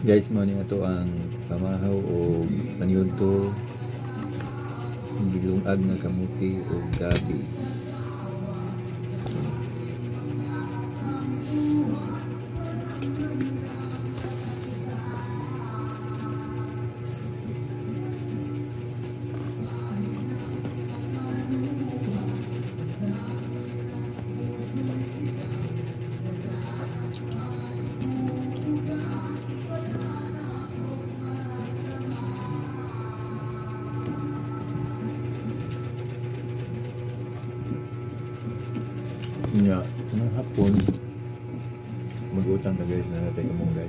Guys, mao ni ato ang pamahaw o paniudto, gilungag nga kamuti o gabi. Nya, ng hapon, mag-utang ka, guys, na natin kamunggay.